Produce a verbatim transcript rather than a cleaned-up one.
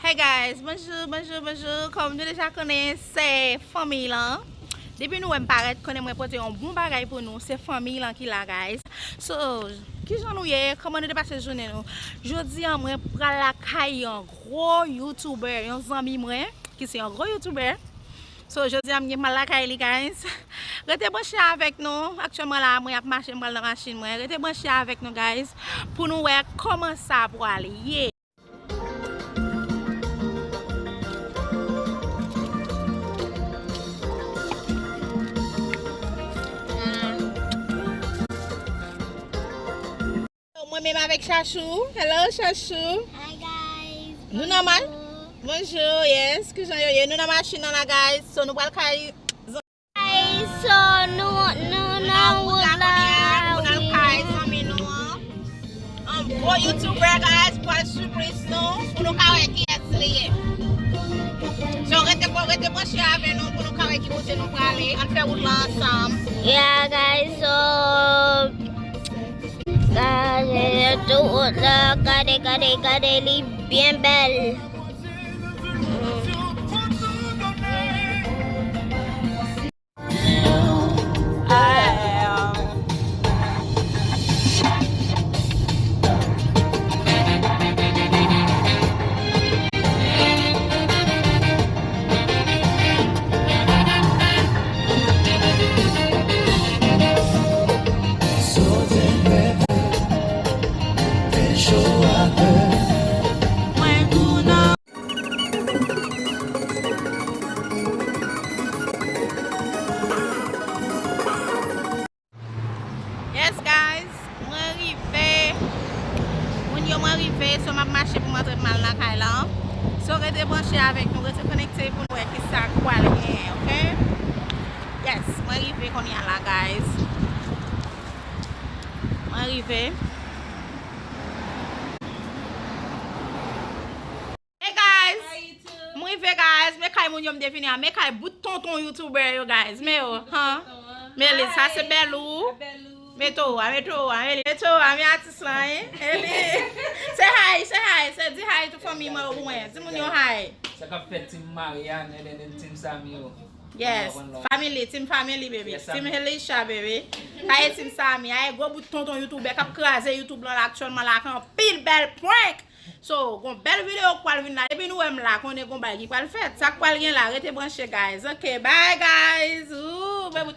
Hey guys, bonjou, bonjou, bonjou. Kòm nou deja konnen, se fanmiy lan. Depi nou wè m parèt, konnen mwen pote yon bon bagay pou nou. Se fanmiy lan ki la, guys. So, kijan nou ye? Kòman nou te pase jounen nou? Jodi a, mwen pral lakay yon gwo YouTuber, yon zanmi mwen, ki se yon gwo YouTuber. So, jodi a, m gen mal lakay li, guys. Rete branche avèk nou. Aktyèlman la, mwen ap mache, m pral nan machin mwen. Rete branche avèk nou, guys, pou nou wè kòman sa pral ye. Mwen menm avèk Chachou. Hello, Chachou. Hi, guys. Nou nan ma-, bonjou. Bonjou, yes. Kijan yo ye? Nou nan machin nan la, guys. So, nou pral kay Guys, so nou, nou nan wout la, wi. Pou n al kay zanmi nou an. Yon gwo YouTuber, guys, pral sipriz nou, pou nou ka wè kiyès li ye. So, rete, rete branche avè nou pou nou ka wè ki kote nou prale. Ann fè wout la ansanm. Yeah, guys, so, gade tout wout la, gade, gade, gade, li byen bèl. Yes, guys, mwen rive. Moun yo, mwen rive, so m ap mache pou m antre m al lakay la. So, rete branche avèk nou, rete konekte pou nou wè kisa k pral genyen, oke? Yes, mwen rive kounye a la, guys. Mwen rive. Hey guys! Hi YouTube! M rive, guys. Men kay moun yo m te vini a. Men kay bout tonton YouTuber yo, guys. Men yo, han? Men li, sa se Belou. Belou. Men Towa, men Towa, men li. Men Towa, men atis lan, hein? E li. Say hi, say hi. Se di hi tou fanmi mwen yo pou mwen. Di moun yo hi. Sa k ap fèt, Team Maria, nènènèn, Team Sami yo. Yes. One love, one love. Family, Team Family, baby. Yes, Team Sami. Elisha, baby. Sa e Team Sami. Ay, gwo bout tonton YouTuber k ap kraze YouTube lan la aktyèlman la, ak anpil bèl prank. So, gon bèl videyo k pral vin la. Depi nou wè m la, konnen gon bagay ki pral fèt. Sa k pral gen la, rete branche, guys. Ok, bye, guys. Ooh, bye.